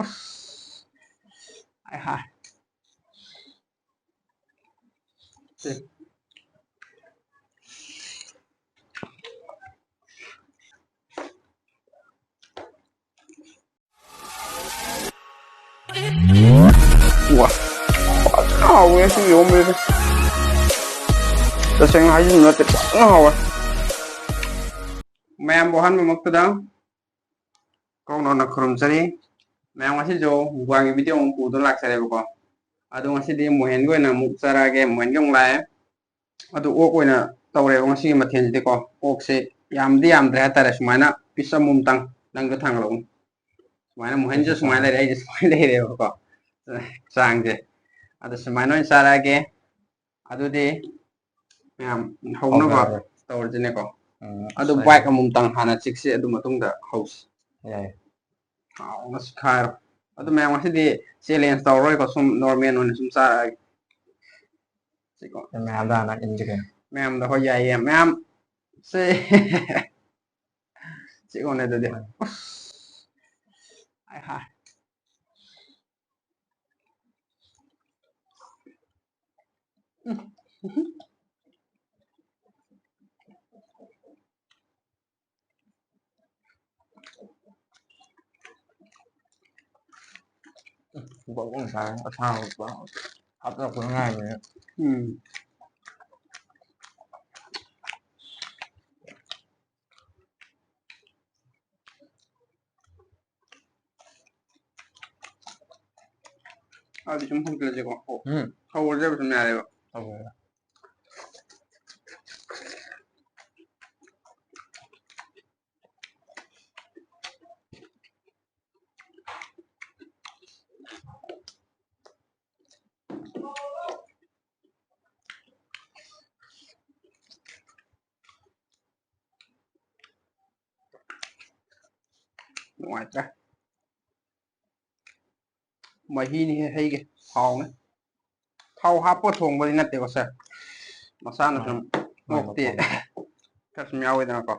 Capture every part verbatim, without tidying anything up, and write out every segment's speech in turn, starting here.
ꯑꯁ꯫ ꯍꯥꯏ ꯍꯥꯏ꯫ ꯁꯦ꯫ ꯋꯥ꯫ ꯐꯖꯅ ꯍꯥꯎꯋꯦ ꯉꯁꯤꯒꯤ ꯏꯔꯣꯝꯕꯁꯤꯗꯤ꯫ ꯇꯁꯦꯡꯅ ꯍꯥꯏꯖꯤꯟꯕ ꯅꯠꯇꯦ, ꯐꯖꯅ ꯍꯥꯎꯋꯦ꯫ ꯃꯌꯥꯝꯕꯨ ꯑꯍꯥꯟꯕꯃꯛꯇꯗ ꯀꯧꯅꯅ ꯈꯨꯔꯨꯝꯖꯔꯤ꯫ ꯃꯌꯥꯝ ꯉꯁꯤꯁꯨ mukbangꯒꯤ video ꯑꯃꯨꯛ ꯄꯨꯗꯨꯅ ꯂꯥꯛꯆꯔꯦꯕꯀꯣ꯫ ꯑꯗꯣ ꯉꯁꯤꯗꯤ ꯃꯣꯍꯦꯟꯒꯤ ꯑꯣꯏꯅ ꯑꯃꯨꯛ ꯆꯥꯔꯛꯑꯒꯦ, ꯃꯣꯍꯦꯟꯒꯤ ꯑꯃꯨꯛ ꯂꯥꯛꯑꯦ꯫ ꯑꯗꯨ ꯑꯣꯛ ꯑꯣꯏꯅ ꯇꯧꯔꯦꯕ ꯉꯁꯤꯒꯤ ꯃꯊꯦꯜꯁꯤꯗꯤꯀꯣ꯫ ꯑꯣꯛꯁꯦ ꯌꯥꯝꯗꯤ ꯌꯥꯝꯗ꯭ꯔꯦ ꯍꯥꯏꯇꯥꯔꯦ, ꯁꯨꯃꯥꯏꯅ piece ꯑꯃꯃꯝꯇꯪ ꯅꯪꯁꯨ ꯊꯥꯡꯒꯠꯂꯛꯎ꯫ ꯁꯨꯃꯥꯏꯅ ꯃꯣꯍꯦꯟꯁꯨ ꯁꯨꯃꯥꯏꯅ ꯂꯩꯔꯦ, ꯑꯩꯁꯨ ꯁꯨꯃꯥꯏꯅ ꯂꯩꯔꯦꯕꯀꯣ꯫ ꯆꯥꯡꯁꯦ꯫ ꯑꯗꯣ ꯁꯨꯃꯥꯏꯅ ꯑꯣꯏꯅ ꯆꯥꯔꯛꯑꯒꯦ꯫ ꯑꯗꯨꯗꯤ ꯃꯌꯥꯝ ꯍꯧꯅꯕ ꯍꯧꯈ꯭ꯔꯒꯦ꯫ ꯇꯧꯔꯁꯤꯅꯦꯀꯣ꯫ ꯎꯝ, ꯑꯗꯨ ꯑꯁ, bite ꯑꯃꯃꯝꯇꯪ ꯍꯥꯟꯅ ꯆꯤꯛꯁꯤ, ꯑꯗꯨ ꯃꯇꯨꯡꯗ ꯍꯧꯁꯤ꯫ ꯌꯥꯏ꯫ ꯍꯥꯎꯅ ꯁꯤꯈꯥꯏꯔꯣ꯫ ꯑꯗꯨ ꯃꯌꯥꯝ ꯉꯁꯤꯗꯤ challenge ꯇꯧꯔꯔꯣꯏꯀꯣ, ꯁꯨꯝ normal ꯑꯣꯏꯅ ꯁꯨꯝ ꯆꯥꯔꯛꯑꯒꯦ꯫ ꯁꯤꯀꯣ꯫ ꯃꯌꯥꯝꯗ ꯍꯥꯟꯅ ꯏꯟꯁꯤ ꯀꯩꯅꯣ꯫ ꯃꯌꯥꯝꯗ, ꯍꯣꯏ, ꯌꯥꯏꯌꯦ, ꯃꯌꯥꯝ꯫ ꯁꯦ꯫ ꯁꯤꯀꯣꯅꯦ ꯑꯗꯨꯗꯤ꯫ ꯍꯣꯏ꯫ ꯑꯁ꯫ ꯍꯥꯏ, ꯍꯥꯏ꯫ ꯕꯛ ꯕꯛ ꯁꯥꯏ, ꯑꯁꯥꯕ ꯍꯥꯞꯆꯤꯜꯂꯛꯄꯗ ꯉꯥꯏꯔꯤꯕꯅꯤꯅ꯫ ꯎꯝ꯫ ꯑꯗꯨꯗꯤ ꯁꯨꯝ ꯍꯧꯖꯤꯜꯂꯁꯤꯀꯣ꯫ ꯑꯣ, ꯎꯝ꯫ ꯍꯧꯔꯁꯦꯕ ꯁꯨꯝ ꯌꯥꯔꯦꯕ꯫ ꯍꯧꯔꯦ꯫ ꯅꯨꯡꯉꯥꯏꯇ꯭ꯔꯦ꯫ ꯃꯍꯤꯅꯤ ꯍꯦ, ꯍꯩꯒꯦ꯫ ꯊꯥꯎꯅꯦ꯫ ꯊꯥꯎ ꯍꯥꯞꯄ ꯊꯣꯡꯕꯗꯤ ꯅꯠꯇꯦꯀꯣ ꯁꯦ꯫ ꯃꯁꯥꯅ ꯁꯨꯝ ꯃꯥꯅꯦ꯫ ꯃꯥꯅꯦ, ꯑꯣꯛꯇꯤ ꯃꯥꯅꯦ꯫ ꯈꯔ ꯁꯨꯝ ꯌꯥꯎꯋꯤꯗꯅꯀꯣ꯫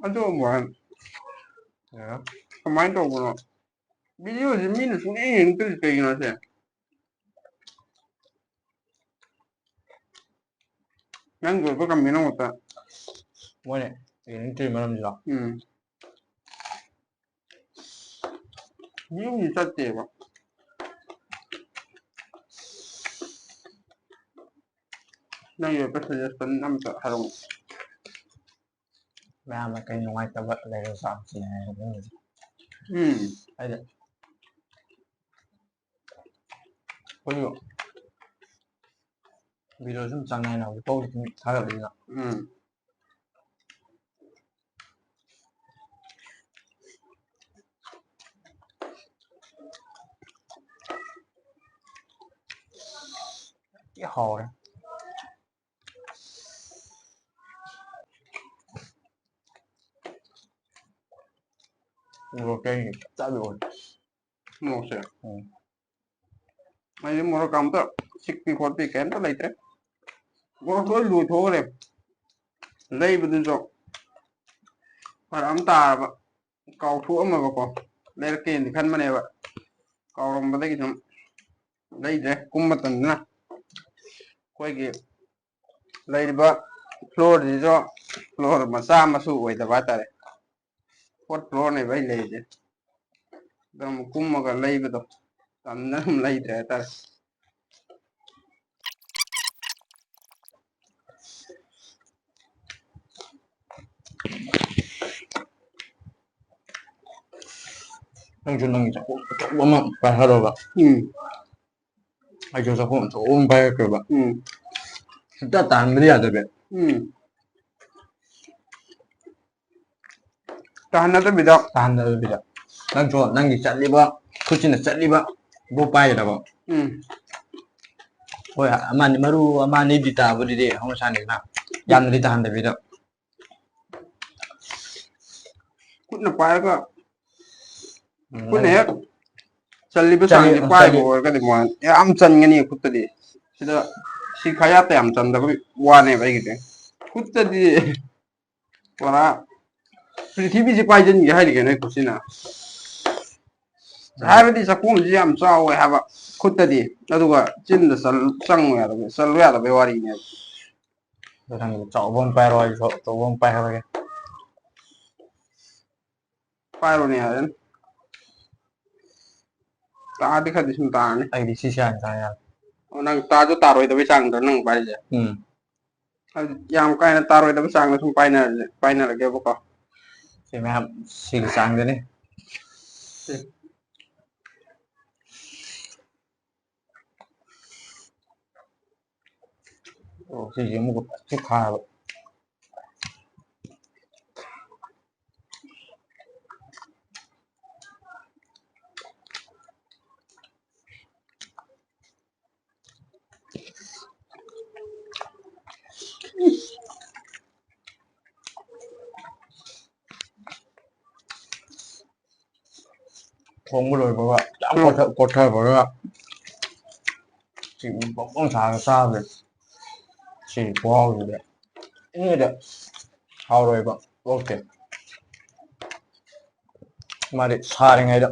ꯑꯗꯨ ꯑꯃꯨꯛ ꯍꯥꯏ꯫ ꯀꯃꯥꯏꯅ ꯇꯧꯕꯅꯣ? ꯚꯤꯗꯤꯑꯣꯁꯦ ꯃꯤꯅ ꯁꯨꯡꯌꯦꯡ ꯌꯦꯡꯅꯤꯡꯗ꯭ꯔꯤꯁꯦ ꯀꯩꯒꯤꯅꯣ ꯁꯦ? ꯅꯪꯒꯤ ꯑꯣꯏꯕ ꯀꯃꯦꯟ ꯑꯃꯨꯛꯇ꯫ ꯃꯣꯏꯅ ꯌꯦꯡꯅꯤꯡꯗ꯭ꯔꯤ ꯃꯔꯝꯁꯤꯗꯣ? ꯎꯝ꯫ ꯚ꯭ꯌꯨꯁꯤ ꯆꯠꯇꯦꯕ꯫ ꯅꯪꯒꯤ ꯑꯣꯏꯕ ꯁꯖꯦꯁꯟ ꯑꯃꯇ ꯍꯥꯏꯔꯛꯎ꯫ ꯃꯌꯥꯝꯅ ꯀꯩ ꯅꯨꯡꯉꯥꯏꯇꯕ ꯂꯩꯔꯁꯨ ꯆꯥꯁꯤ ꯍꯥꯏ ꯍꯥꯏꯅꯤꯡꯉꯤꯁꯦ꯫ ꯎꯝ꯫ ꯍꯥꯏꯗꯤ ꯑꯩꯈꯣꯏꯁꯨ ꯚꯤꯗꯤꯑꯣ ꯁꯨꯝ ꯆꯥꯡ ꯅꯥꯏꯅ ꯍꯧꯖꯤꯛ ꯐꯥꯎ ꯁꯨꯝ ꯊꯥꯒꯠꯂꯛꯏꯅ꯫ ꯎꯝ꯫ ꯊꯤ ꯍꯥꯎꯔꯦ꯫ ꯃꯣꯔꯣꯛ ꯆꯥꯅꯤꯡꯉꯦ, ꯆꯞ ꯆꯥꯕꯤ ꯑꯣꯏꯔꯦ꯫ ꯃꯣꯔꯣꯛꯁꯦ? ꯎꯝ꯫ ꯑꯩꯗꯤ ꯃꯣꯔꯣꯛ ꯑꯝꯇ ꯁꯤꯛꯄꯤ ꯈꯣꯠꯄꯤ ꯀꯩꯝꯇ ꯂꯩꯇ꯭ꯔꯦ꯫ ꯃꯣꯔꯣꯛ ꯂꯣꯏ ꯂꯣꯏꯊꯣꯛꯈ꯭ꯔꯦ꯫ ꯂꯩꯕꯗꯨꯁꯨ ꯐꯔꯛ ꯑꯃ ꯇꯥꯔꯕ꯫ ꯀꯥꯎꯊꯣꯛꯑꯝꯃꯕꯀꯣ꯫ ꯂꯩꯔꯛꯀꯦꯅꯗꯤ ꯈꯟꯕꯅꯦꯕ꯫ ꯀꯥꯎꯔꯝꯕꯗꯒꯤ ꯁꯨꯝ ꯂꯩꯗ꯭ꯔꯦ꯫ ꯀꯨꯝꯕ ꯃꯇꯝꯗꯅ ꯑꯩꯈꯣꯏꯒꯤ ꯂꯩꯔꯤꯕ floorꯁꯤꯁꯨ floor ꯃꯆꯥ ꯃꯁꯨ ꯑꯣꯏꯗꯕ ꯍꯥꯏꯇꯥꯔꯦ꯫ Fourth floorꯅꯦꯕ ꯑꯩ ꯂꯩꯔꯤꯁꯦ꯫ ꯑꯗ ꯑꯃꯨꯛ ꯀꯨꯝꯃꯒ ꯂꯩꯕꯗꯣ ꯇꯟꯗꯅ ꯑꯗꯨꯝ ꯂꯩꯗ꯭ꯔꯦ ꯍꯥꯏꯇꯥꯔꯦ꯫ ꯅꯪꯁꯨ ꯅꯪꯒꯤ ꯆꯥꯛꯈꯨꯝ ꯑꯆꯧꯕ ꯑꯃ ꯄꯥꯏꯍꯧꯔꯕ꯫ ꯎꯝ꯫ ꯑꯩꯁꯨ ꯆꯥꯛꯈꯨꯝ ꯑꯆꯧꯕ ꯑꯃ ꯄꯥꯏꯔꯛꯈ꯭ꯔꯕ꯫ ꯎꯝ꯫ ꯁꯨꯡꯇꯥ ꯇꯥꯍꯟꯕꯗꯤ ꯌꯥꯗꯕꯤ꯫ ꯎꯝ꯫ ꯇꯥꯍꯟꯅꯗꯕꯤꯗ꯫ ꯇꯥꯍꯟꯅꯗꯕꯤꯗ꯫ ꯅꯪꯁꯨ ꯅꯪꯒꯤ ꯆꯠꯂꯤꯕ, ꯈꯨꯠꯁꯤꯅ ꯆꯠꯂꯤꯕ ꯕꯨ ꯄꯥꯏꯒꯗꯕ꯫ ꯎꯝ꯫ ꯍꯣꯏ, ꯑꯃꯅꯤ, ꯃꯔꯨ ꯑꯃ ꯑꯅꯤꯗꯤ ꯇꯥꯕꯗꯨꯗꯤ ꯍꯧꯅꯁꯥꯅꯤꯗꯅ꯫ ꯌꯥꯝꯅꯗꯤ ꯇꯥꯍꯟꯗꯕꯤꯗ꯫ ꯈꯨꯠꯅ ꯄꯥꯏꯔꯒ, ꯎꯝ, ꯈꯨꯠꯅ ꯍꯦꯛ ꯆꯜꯂꯤꯕ ꯆꯜꯂꯤ-, ꯆꯥꯡꯁꯦ ꯄꯥꯏꯕ ꯆꯜꯂꯤ-, ꯑꯣꯏꯔꯒꯗꯤ ꯃꯥ ꯌꯥꯝ ꯆꯟꯒꯅꯤ ꯈꯨꯠꯇꯗꯤ꯫ ꯁꯤꯗ ꯁꯤ ꯈꯌꯥꯠꯇ ꯌꯥꯝ ꯆꯟꯗꯕꯒꯤ ꯋꯥꯅꯦꯕ ꯑꯩꯒꯤꯗꯤ꯫ ꯈꯨꯠꯇꯗꯤ ꯄꯨꯔꯥ ꯄ꯭ꯔꯤꯊꯤꯕꯤꯁꯦ ꯄꯥꯏꯁꯤꯟꯒꯦ ꯍꯥꯏꯔꯤ ꯀꯩꯅꯣ ꯑꯩ ꯈꯨꯠꯁꯤꯅ꯫ ꯍꯥꯏꯕꯗꯤ ꯆꯥꯛꯈꯣꯝꯁꯤ ꯌꯥꯝ ꯆꯥꯎꯋꯦ ꯍꯥꯏꯕ ꯈꯨꯠꯇꯗꯤ, ꯑꯗꯨꯒ ꯆꯤꯟꯗ ꯆꯜ-, ꯆꯪꯉꯨ ꯌꯥꯗꯕ, ꯆꯜꯂꯨ ꯌꯥꯗꯕꯩ ꯋꯥꯔꯤꯅꯦꯕ꯫ ꯑꯗꯣ ꯅꯪꯒꯤꯗꯤ ꯆꯥꯎꯕ ꯑꯃ ꯄꯥꯏꯔꯣ, ꯑꯩꯁꯨ ꯑꯆꯧꯕ ꯑꯃ ꯄꯥꯏꯍꯧꯔꯒꯦ꯫ ꯄꯥꯏꯔꯣꯅꯦ ꯌꯥꯔꯦꯅꯦ꯫ ꯇꯥꯔꯗꯤ ꯈꯔꯗꯤ ꯁꯨꯝ ꯇꯥꯔꯅꯤ꯫ ꯑꯩꯗꯤ ꯁꯤꯁꯦ ꯍꯥꯟꯅ ꯆꯥ ꯌꯥꯔꯦ꯫ ꯑꯣ, ꯅꯪ ꯇꯥꯁꯨ ꯇꯥꯔꯣꯏꯗꯕꯩ ꯆꯥꯡꯗ ꯅꯪ ꯄꯥꯏꯔꯤꯁꯦ? ꯎꯝ꯫ ꯍꯥꯏꯗꯤ ꯌꯥꯝ ꯀꯥ ꯍꯦꯟꯅ ꯇꯥꯔꯣꯏꯗꯕ ꯆꯥꯡꯗ ꯁꯨꯝ ꯄꯥꯏꯅꯔꯁꯦ, ꯄꯥꯏꯅꯔꯒꯦꯕꯀꯣ꯫ ꯁꯤ ꯃꯌꯥꯝ ꯁꯤꯒꯤ ꯆꯥꯡꯗꯅꯤ꯫ ꯁꯤ꯫ ꯑꯣ, ꯁꯤꯁꯦ ꯑꯃꯨꯛꯀ ꯐꯖꯅ ꯈꯥꯏꯕ꯫ ꯊꯣꯡꯕ ꯂꯣꯏꯕꯒ ꯌꯥꯝ ꯀꯣꯠꯊ-, ꯀꯣꯠꯊꯕꯒ ꯁꯤ ꯕꯪ ꯕꯪ ꯁꯥꯔꯒ ꯆꯥꯕꯁꯦ꯫ ꯁꯤ ꯈꯨꯍꯥꯎꯁꯤꯗꯤ ꯏꯪꯉꯤꯗ ꯍꯥꯎꯔꯣꯏꯕ, ꯑꯣꯛꯇꯦ꯫ ꯃꯥꯗꯤ ꯁꯥꯔꯤꯉꯩꯗ,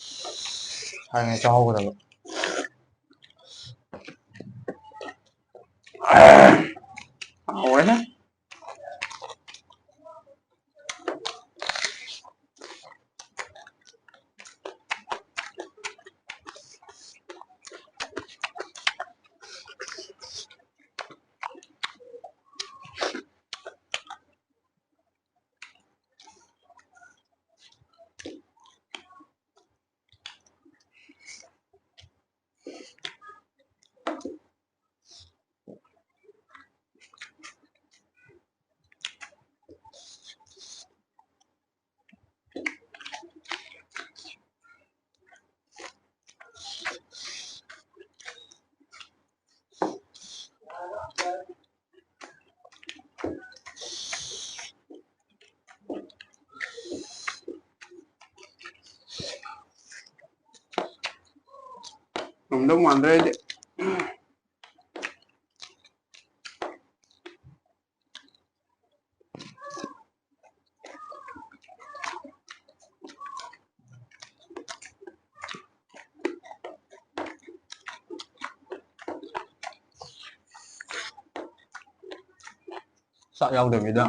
ꯁꯥꯔꯤꯉꯩꯗ ꯆꯥꯍꯧꯒꯗꯕ꯫ ꯍꯥꯎꯋꯦꯍꯦ꯫ ꯉꯝꯗꯧ ꯃꯥꯟꯗ꯭ꯔꯦ ꯑꯩꯗꯤ꯫ ꯆꯥꯛ ꯌꯥꯎꯗꯕꯤꯗ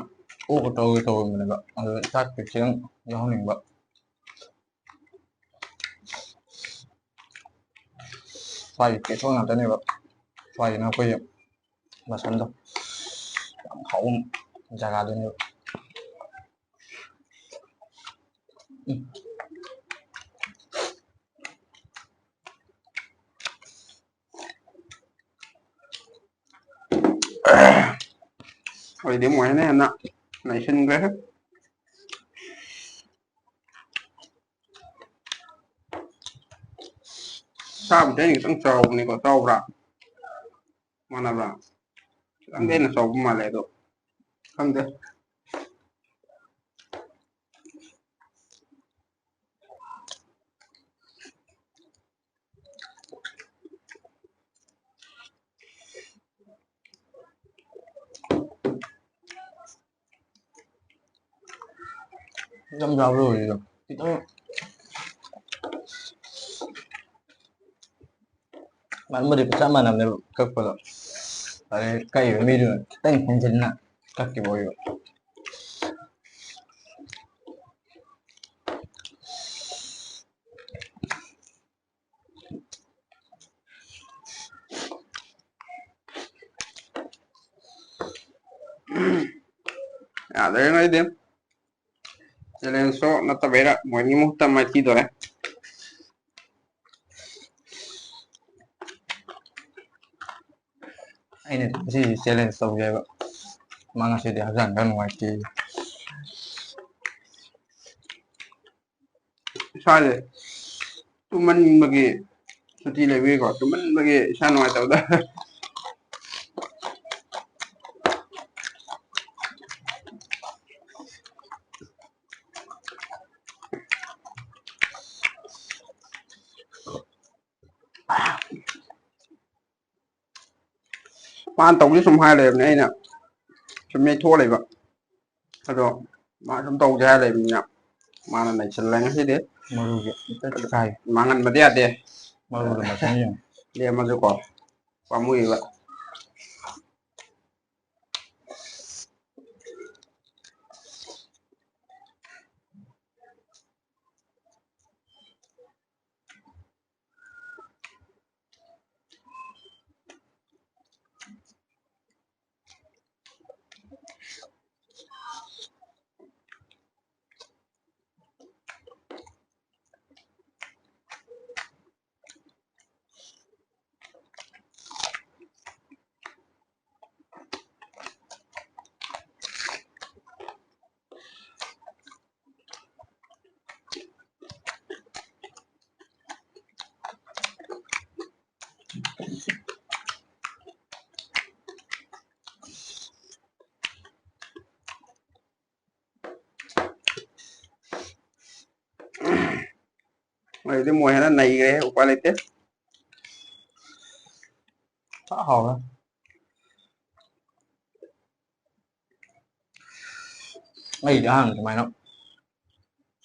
ꯑꯣꯛꯀ ꯇꯧꯒꯦ ꯇꯧꯔꯝꯕꯅꯦꯕ, ꯑꯗꯨꯗ ꯆꯥꯛꯇꯣ ꯈꯤꯇꯪ ꯌꯥꯎꯍꯟꯅꯤꯡꯕ꯫ ꯁ꯭ꯋꯥꯏꯒꯤ ꯀꯦꯊꯣꯟ ꯉꯥꯛꯇꯅꯦꯕ꯫ ꯁ꯭ꯋꯥꯏꯒꯤꯅ ꯑꯩꯈꯣꯏꯒꯤ ꯃꯁꯜꯗꯣ ꯌꯥꯝ ꯍꯥꯎꯕ ꯖꯒꯥꯗꯨꯅꯦꯕ꯫ ꯎꯝ꯫ ꯑꯩꯗꯤ ꯑꯃꯨꯛ ꯍꯦꯟꯅ ꯍꯦꯟꯅ ꯅꯩꯁꯤꯟꯈ꯭ꯔꯦ꯫ ꯁꯥꯕꯨꯗꯤ ꯑꯩꯅ ꯈꯤꯇꯪ ꯆꯥꯎꯕꯅꯤꯀꯣ, ꯆꯥꯎꯕ꯭ꯔꯥ? ꯃꯥꯟꯅꯕ꯭ꯔꯥ? ꯈꯤꯇꯪꯗꯤ ꯑꯩꯅ ꯆꯥꯎꯕ ꯃꯥꯜꯂꯦ, ꯑꯗꯣ ꯈꯪꯗꯦ꯫ ꯌꯥꯝ ꯆꯥꯕ ꯂꯣꯏꯔꯦꯗ꯫ ꯈꯤꯇꯪ ꯃꯥꯟꯕꯨꯗꯤ ꯆꯞ ꯃꯥꯟꯅꯕꯅꯦꯕ ꯀꯛꯄꯗꯣ꯫ ꯑꯗꯩ ꯀꯛꯏꯕ ꯃꯤꯗꯨꯅ ꯈꯤꯇꯪ ꯍꯦꯟꯖꯤꯟꯅ ꯀꯛꯈꯤꯕ ꯑꯣꯏꯕ꯫ ꯌꯥꯗ꯭ꯔꯦ ꯅꯣꯏꯗꯤ꯫ ꯆꯦꯂꯦꯟꯖꯇꯣ ꯅꯠꯇꯕꯩꯔꯥ ꯃꯣꯏꯒꯤ ꯃꯍꯨꯠꯇ ꯃꯥꯏꯊꯤꯗꯣꯔꯦ꯫ ꯑꯩꯅ ꯉꯁꯤꯗꯤ ꯆꯦꯂꯦꯟꯖ ꯇꯧꯒꯦ ꯍꯥꯏꯕ꯫ ꯃꯥ ꯉꯁꯤꯗꯤ ꯍꯛꯆꯥꯡ ꯈꯔ ꯅꯨꯡꯉꯥꯏꯇꯦ꯫ ꯏꯁꯥꯁꯦ ꯇꯨꯝꯃꯟꯕꯒꯤ, ꯁꯨꯇꯤ ꯂꯩꯕꯒꯤꯀꯣ, ꯇꯨꯝꯃꯟꯕꯒꯤ ꯏꯁꯥ ꯅꯨꯡꯉꯥꯏꯇꯕꯗ꯫ ꯃꯥꯅ ꯇꯧꯁꯦ ꯁꯨꯝ ꯍꯥꯏ ꯂꯩꯕꯅꯦ, ꯑꯩꯅ ꯁꯨꯝ ꯌꯩꯊꯣꯛꯑ ꯂꯩꯕ꯫ ꯑꯗꯣ ꯃꯥ ꯁꯨꯝ ꯇꯧꯁꯦ ꯍꯥꯏ ꯂꯩꯕꯅꯤꯅ ꯃꯥꯅ ꯅꯩꯁꯜꯂꯦ ꯉꯁꯤꯗꯤ꯫ ꯃꯔꯨꯒꯤ ꯑꯝꯇ ꯀꯥꯏ꯫ ꯃꯥꯡꯍꯟꯕꯗꯤ ꯌꯥꯗꯦ꯫ ꯃꯔꯨꯗ ꯃꯁꯤꯡ ꯌꯦꯡꯉꯨ꯫ ꯂꯦꯝꯃꯁꯨꯀꯣ ꯄꯥꯝꯃꯨꯏꯕ꯫ ꯑꯗꯨꯗꯤ ꯃꯣꯏ ꯍꯦꯟꯅ ꯅꯩꯈ꯭ꯔꯦ, ꯎꯄꯥꯏ ꯂꯩꯇꯦ꯫ ꯆꯥ ꯍꯥꯎꯔꯦ꯫ ꯑꯩꯗꯤ ꯑꯍꯥꯟꯕ ꯁꯨꯃꯥꯏꯅ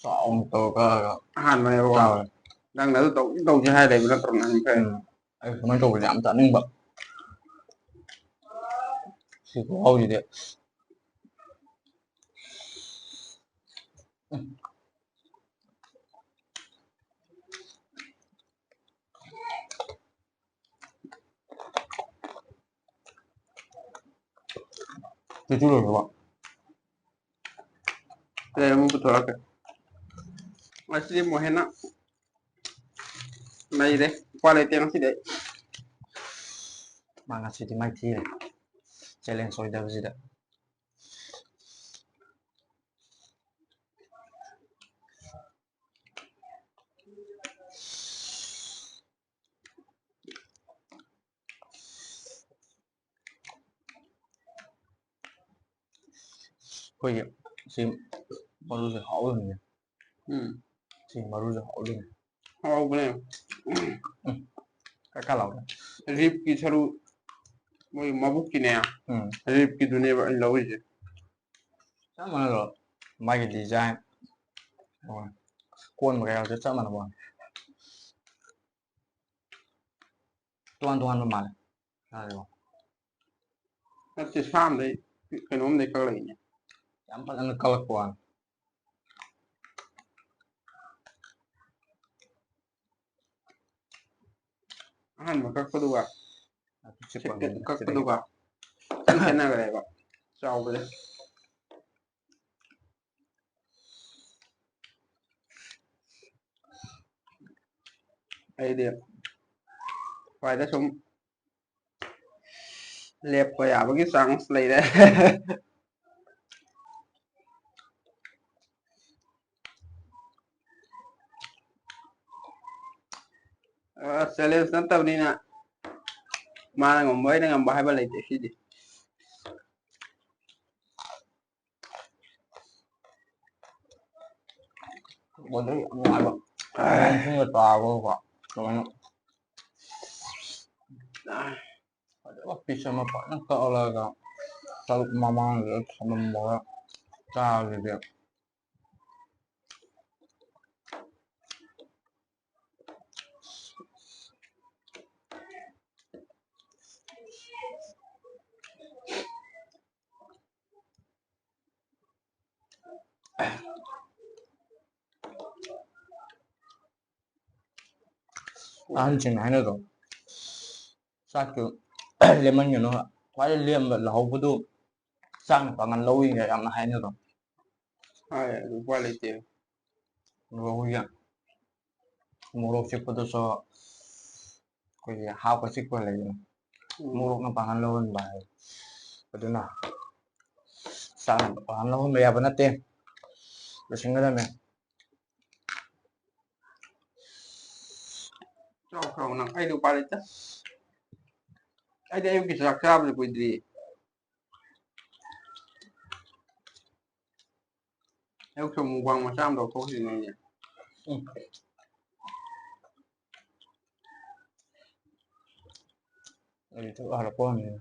ꯆꯥꯎꯅ ꯇꯧꯔꯒ ꯑꯍꯥꯟꯕꯅꯦꯕꯀꯣ꯫ ꯆꯥꯎꯔꯦ꯫ ꯅꯪꯅ ꯑꯗꯨ ꯇꯧꯁꯤ ꯇꯧꯁꯤ ꯍꯥꯏ ꯂꯩꯕ ꯅꯠꯇ꯭ꯔꯣ ꯅꯪ? ꯎꯝ꯫ ꯑꯩ ꯁꯨꯃꯥꯏꯅ ꯇꯧꯕꯁꯦ ꯌꯥꯝ ꯆꯥꯅꯤꯡꯕ꯫ ꯁꯤ ꯈꯨꯍꯥꯎꯁꯤꯗꯤ꯫ ꯎꯝ꯫ ꯆꯨꯆꯨ ꯂꯣꯏꯈ꯭ꯔꯕ? ꯂꯩꯔꯝꯃꯨ ꯄꯨꯊꯣꯔꯛꯀꯦ꯫ ꯉꯁꯤꯗꯤ ꯃꯣꯍꯦꯟꯅ ꯅꯩꯔꯦ꯫ ꯎꯄꯥꯏ ꯂꯩꯇꯦ ꯉꯁꯤꯗꯤ ꯑꯩ꯫ ꯃꯥ ꯉꯁꯤꯗꯤ ꯃꯥꯏꯊꯤꯔꯦ꯫ Challenge ꯑꯣꯏꯗꯕꯁꯤꯗ꯫ ꯑꯩꯈꯣꯏꯒꯤ ꯁꯤ ꯃꯔꯨꯁꯦ ꯍꯥꯎꯕꯅꯤꯅꯦ꯫ ꯎꯝ꯫ ꯁꯤ ꯃꯔꯨꯁꯦ ꯍꯥꯎꯕꯅꯤ꯫ ꯍꯥꯎꯕꯅꯦ꯫ ꯎꯝ꯫ ꯀꯛ ꯀꯛ ꯂꯥꯎꯕꯅꯦ꯫ Ribꯀꯤ ꯁꯔꯨ, ꯃꯣꯏ ꯃꯕꯨꯛꯀꯤꯅꯦ꯫ ꯎꯝ꯫ Ribꯀꯤꯗꯨꯅꯦꯕ ꯑꯩꯅ ꯂꯧꯔꯤꯁꯦ꯫ ꯆꯞ ꯃꯥꯟꯅꯗ꯭ꯔꯣ? ꯃꯥꯒꯤ design, ꯀꯣꯟꯕ ꯀꯩꯀꯥꯁꯦ ꯆꯞ ꯃꯥꯟꯅꯕ ꯋꯥꯅꯤ꯫ ꯇꯣꯉꯥꯟ ꯇꯣꯉꯥꯟꯕ ꯃꯥꯜꯂꯦ꯫ ꯌꯥꯔꯦꯀꯣ? ꯅꯠꯇꯦ, ꯁꯥ ꯑꯝꯗꯩ ꯀꯩꯅꯣꯝꯗꯩ ꯀꯛꯂꯛꯏꯅꯦ꯫ ꯌꯥꯝ ꯐꯖꯅ ꯀꯛꯂꯛꯄ ꯋꯥꯅꯤ꯫ ꯑꯍꯥꯟꯕ ꯀꯛꯄꯗꯨꯒ ꯆꯤꯛꯄ ꯁꯤꯗꯒꯤ ꯀꯛꯄꯗꯨꯒ ꯈꯤꯇꯪ ꯈꯦꯠꯅꯈ꯭ꯔꯦꯕ ꯆꯥꯎꯕꯁꯦ꯫ ꯑꯩꯗꯤ ꯈ꯭ꯋꯥꯏꯗ ꯁꯨꯝ ꯂꯦꯞꯄ ꯌꯥꯕꯒꯤ chance ꯂꯩꯔꯦ꯫ ꯑ, challenge ꯅꯠꯇꯕꯅꯤꯅ ꯃꯥꯅ ꯉꯝꯕ, ꯑꯩꯅ ꯉꯝꯕ ꯍꯥꯏꯕ ꯂꯩꯇꯦ ꯁꯤꯗꯤ꯫ ꯕꯣꯟꯗꯣ ꯌꯥꯝ ꯅꯨꯡꯉꯥꯏꯕ꯫ ꯏꯁꯤꯡꯒ ꯇꯥꯕꯒꯀꯣ꯫ ꯀꯃꯥꯏꯅ? ꯐꯖꯕ piece ꯑꯃ ꯐꯖꯅ ꯀꯛꯂꯒ ꯁꯔꯨꯛ ꯃꯃꯥꯡꯗꯨꯗ ꯊꯝꯃꯝꯃꯒ ꯆꯥꯕꯁꯤꯗꯤ꯫ ꯑꯍꯟꯁꯤꯡꯅ ꯍꯥꯏꯅꯗ꯭ꯔꯣ? ꯆꯥꯛꯇꯨ ꯂꯦꯝꯍꯟꯒꯅꯨ, ꯈ꯭ꯋꯥꯏꯗꯩ ꯂꯦꯝꯕ ꯂꯧꯍꯧꯕꯗꯨ ꯆꯥꯛꯅ ꯄꯥꯡꯒꯜ ꯂꯧꯏꯅ ꯌꯥꯝꯅ ꯍꯥꯏꯅꯗ꯭ꯔꯣ? ꯍꯣꯏ, ꯑꯗꯨ ꯎꯄꯥꯏ ꯂꯩꯇꯦ꯫ ꯑꯗꯨꯒ ꯑꯩꯈꯣꯏꯒꯤ ꯃꯣꯔꯣꯛ ꯆꯤꯛꯄꯗꯨꯁꯨ ꯑꯩꯈꯣꯏꯒꯤ ꯍꯥꯞꯄ ꯆꯤꯛꯄ ꯂꯩꯗꯅ, ꯎꯝ꯫ ꯃꯣꯔꯣꯛꯅ ꯄꯥꯡꯒꯜ ꯂꯧꯍꯟꯕ ꯍꯥꯏ꯫ ꯑꯗꯨꯅ ꯆꯥꯛꯅ ꯄꯥꯡꯒꯜ ꯂꯧꯍꯟꯕ ꯌꯥꯕ ꯅꯠꯇꯦ, ꯂꯣꯏꯁꯤꯟꯒꯗꯕꯅꯦ꯫ ꯆꯥꯎ, ꯆꯥꯎ ꯅꯪ꯫ ꯑꯩꯗꯤ ꯎꯄꯥꯏ ꯂꯩꯇꯦ꯫ ꯑꯩꯗꯤ ꯑꯌꯨꯛꯀꯤ ꯆꯥꯛ ꯆꯥꯕꯁꯨ ꯀꯨꯏꯗ꯭ꯔꯤ꯫ ꯑꯌꯨꯛꯁꯨ mukbang ꯃꯆꯥ ꯑꯃ ꯇꯧꯊꯣꯛꯈꯤꯕꯅꯦ ꯑꯩꯁꯦ꯫ ꯎꯝ꯫ ꯑꯩ ꯊꯣꯛ ꯍꯜꯂꯛꯄ ꯉꯝꯗꯦ꯫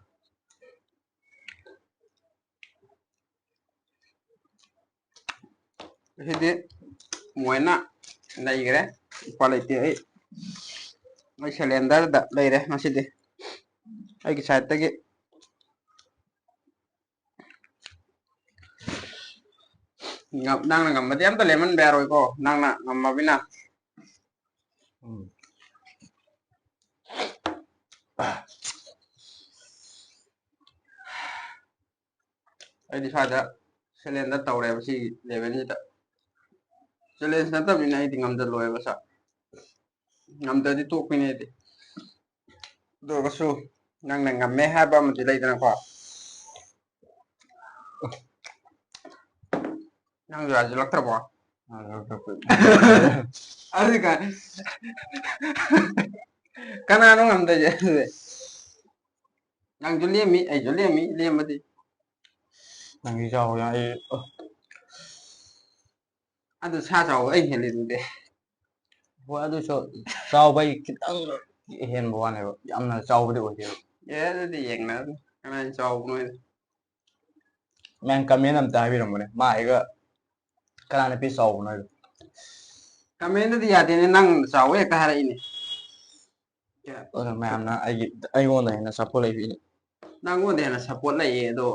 ꯉꯁꯤꯗꯤ ꯃꯣꯏꯅ ꯂꯩꯈ꯭ꯔꯦ꯫ ꯎꯄꯥꯏ ꯂꯩꯇꯦ꯫ ꯑꯩ, ꯑꯩ surrender ꯗ ꯂꯩꯔꯦ ꯉꯁꯤꯗꯤ꯫ ꯑꯩꯒꯤ side ꯇꯒꯤ꯫ ꯉꯝ-, ꯅꯪꯅ ꯉꯝꯃꯗꯤ ꯑꯝꯇ ꯂꯦꯝꯍꯟꯕ ꯌꯥꯔꯣꯏꯀꯣ, ꯅꯪꯅ ꯉꯝꯃꯕꯅꯤꯅ꯫ ꯎꯝ꯫ ꯑꯩꯗꯤ ꯁ꯭ꯋꯥꯏꯗ surrender ꯇꯧꯔꯦꯕ ꯁꯤꯒꯤ level ꯁꯤꯗ꯫ Challenge ꯅꯠꯇꯕꯅꯤꯅ ꯑꯩꯗꯤ ꯉꯝꯖꯜꯂꯣꯏꯕ ꯁꯥ꯫ ꯉꯝꯗ꯭ꯔꯗꯤ ꯇꯣꯛꯄꯤꯅꯦ ꯑꯩꯗꯤ꯫ ꯑꯗꯨ ꯑꯣꯏꯔꯒꯁꯨ ꯅꯪꯅ ꯉꯝꯃꯦ ꯍꯥꯏꯕ ꯑꯃꯗꯤ ꯂꯩꯗꯅꯀꯣ꯫ ꯅꯪꯁꯨ ꯍꯥꯏꯖꯤꯜꯂꯛꯇ꯭ꯔꯕꯣ? ꯑꯗꯨꯒ ꯀꯅꯥꯅꯣ ꯉꯝꯗꯣꯏꯁꯦ? ꯅꯪꯁꯨ ꯂꯦꯝꯃꯤ, ꯑꯩꯁꯨ ꯂꯦꯝꯃꯤ, ꯂꯦꯝꯕꯗꯤ꯫ ꯅꯪꯒꯤ ꯆꯥꯎ ꯌꯥ-, ꯑꯩ, ꯑ꯫ ꯑꯗꯨ ꯁꯥ ꯆꯥꯎꯕ ꯑꯩ ꯍꯦꯜꯂꯤ ꯑꯗꯨꯗꯤ꯫ ꯍꯣꯏ, ꯑꯗꯨꯁꯨ ꯆꯥꯎꯕꯩ ꯈꯤꯇꯪ ꯍꯦꯟꯕ ꯋꯥꯅꯦꯕ, ꯌꯥꯝꯅ ꯆꯥꯎꯕꯗꯤ ꯑꯣꯏꯗꯦꯕ꯫ ꯑꯦ, ꯑꯗꯨꯗꯤ ꯌꯦꯡꯅꯔꯅꯤ, ꯀꯅꯥꯅ ꯆꯥꯎꯕꯅꯣ ꯍꯥꯏꯗꯣ꯫ ꯃꯌꯥꯝ comment ꯑꯝꯇ ꯍꯥꯏꯕꯤꯔꯝꯕꯅꯦ, ꯃꯥ ꯑꯩꯒ ꯀꯅꯥꯅ ꯄꯤ ꯆꯥꯎꯕꯅꯣ ꯍꯥꯏꯗꯣ꯫ Commentꯗꯗꯤ ꯌꯥꯗꯦꯅꯦ, ꯅꯪ ꯆꯥꯎꯋꯦ ꯍꯦꯛꯇ ꯍꯥꯏꯔꯛꯏꯅꯦ꯫ ꯑꯗꯨꯅ ꯃꯌꯥꯝꯅ ꯑꯩꯒꯤ, ꯑꯩꯉꯣꯟꯗ ꯍꯦꯟꯅ support ꯂꯩꯕꯤꯅꯦ꯫ ꯅꯪꯉꯣꯟꯗ ꯍꯦꯟꯅ support ꯂꯩꯌꯦ, ꯑꯗꯣ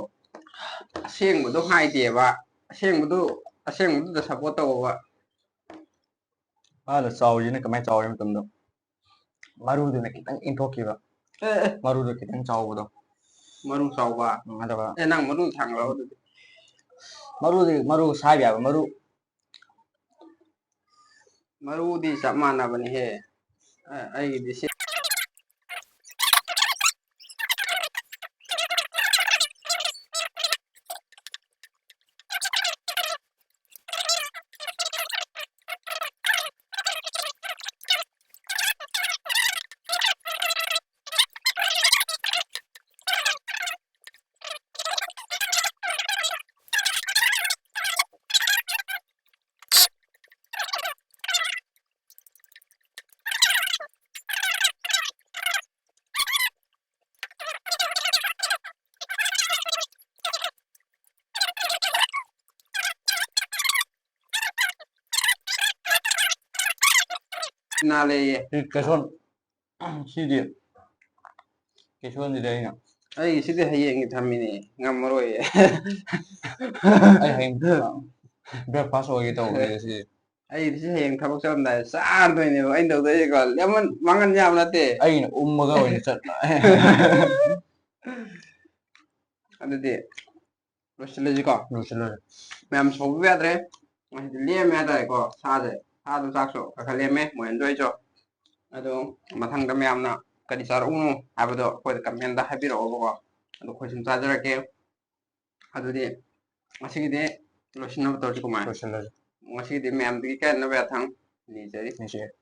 ꯑꯁꯦꯡꯕꯗꯣ ꯍꯥꯏꯗꯦꯕ, ꯑꯁꯦꯡꯕꯗꯨ, ꯑꯁꯦꯡꯕꯗꯨꯗ support ꯇꯧꯕ꯫ ꯃꯥꯅ ꯆꯥꯎꯔꯤꯁꯤꯅ ꯀꯃꯥꯏꯅ ꯆꯥꯎꯔꯤ ꯃꯇꯝꯗꯣ, ꯃꯔꯨꯗꯨꯅ ꯈꯤꯇꯪ ꯏꯟꯊꯣꯛꯈꯤꯕ꯫ ꯑꯦ, ꯑꯦ꯫ ꯃꯔꯨꯗꯣ ꯈꯤꯇꯪ ꯆꯥꯎꯕꯗꯣ꯫ ꯃꯔꯨ ꯆꯥꯎꯕ? ꯎꯝ, ꯑꯗꯨꯒ ꯑꯦ, ꯅꯪ ꯃꯔꯨ ꯊꯥꯡꯒꯠꯂꯛꯑꯣ ꯑꯗꯨꯗꯤ꯫ ꯃꯔꯨꯗꯤ, ꯃꯔꯨ ꯁꯥꯏꯕ ꯌꯥꯕ ꯃꯔꯨ꯫ ꯃꯔꯨꯗꯤ ꯆꯞ ꯃꯥꯟꯅꯕꯅꯤꯍꯦ꯫ ꯑ-, ꯑꯩꯒꯤꯗꯤ ꯁꯤ ꯅꯥ ꯂꯩꯌꯦ꯫ ꯁꯤ ꯀꯦꯁꯣꯟ, ꯁꯤꯗꯤ ꯀꯦꯁꯣꯟꯁꯤꯗꯤ ꯑꯩꯅ ꯑꯩ ꯁꯤꯗꯤ ꯍꯌꯦꯡꯒꯤ ꯊꯝꯃꯤꯅꯦ, ꯉꯝꯃꯔꯣꯏꯌꯦ꯫ ꯑꯩ ꯍꯌꯦꯡ breakfast ꯑꯣꯏꯒꯦ ꯇꯧꯕꯅꯦ ꯁꯤ꯫ ꯑꯩꯗꯤ ꯁꯤ ꯍꯌꯦꯡ ꯊꯕꯛ ꯆꯠꯂꯝꯗꯥꯏꯗ ꯆꯥꯔꯗꯣꯏꯅꯦꯕ ꯑꯩꯅ ꯇꯧꯗꯣꯏꯁꯦꯀꯣ꯫ lemon ꯃꯥꯡꯍꯟ ꯌꯥꯕ ꯅꯠꯇꯦ꯫ ꯑꯩꯅ ꯎꯝꯃꯒ ꯑꯣꯏꯅ ꯆꯠꯄ꯫ ꯑꯗꯨꯗꯤ ꯂꯣꯏꯁꯤꯜꯂꯁꯤꯀꯣ꯫ ꯂꯣꯏꯁꯤꯜꯂꯁꯤ꯫ ꯃꯌꯥꯝ ꯁꯧꯕꯤꯕ ꯌꯥꯗ꯭ꯔꯦ꯫ ꯉꯁꯤꯗꯤ ꯂꯦꯝꯃꯦ ꯍꯥꯏꯇꯥꯔꯦꯀꯣ, ꯁꯥꯁꯦ꯫ ꯁꯥꯗꯣ ꯆꯥꯛꯁꯨ ꯈꯔ ꯈꯔ ꯂꯦꯝꯃꯦ, ꯃꯣꯏ enjoyꯁꯨ꯫ ꯑꯗꯣ ꯃꯊꯪꯗ ꯃꯌꯥꯝꯅ ꯀꯔꯤ ꯆꯥꯔꯛꯎꯅꯣ ꯍꯥꯏꯕꯗꯣ ꯑꯩꯈꯣꯏꯗ commentꯇ ꯍꯥꯏꯕꯤꯔꯛꯑꯣꯕꯀꯣ꯫ ꯑꯗꯣ ꯑꯩꯈꯣꯏ ꯁꯨꯝ ꯆꯥꯖꯔꯛꯀꯦ꯫ ꯑꯗꯨꯗꯤ ꯉꯁꯤꯒꯤꯗꯤ ꯂꯣꯏꯁꯤꯟꯅꯕ ꯇꯧꯔꯁꯤ ꯀꯃꯥꯏ? ꯂꯣꯏꯁꯤꯜꯂꯁꯤ꯫ ꯉꯁꯤꯒꯤꯗꯤ ꯃꯌꯥꯝꯗꯒꯤ ꯀꯥꯏꯅꯕ ꯌꯥꯊꯪ ꯅꯤꯖꯔꯤ꯫ ꯅꯤꯖꯔꯤ꯫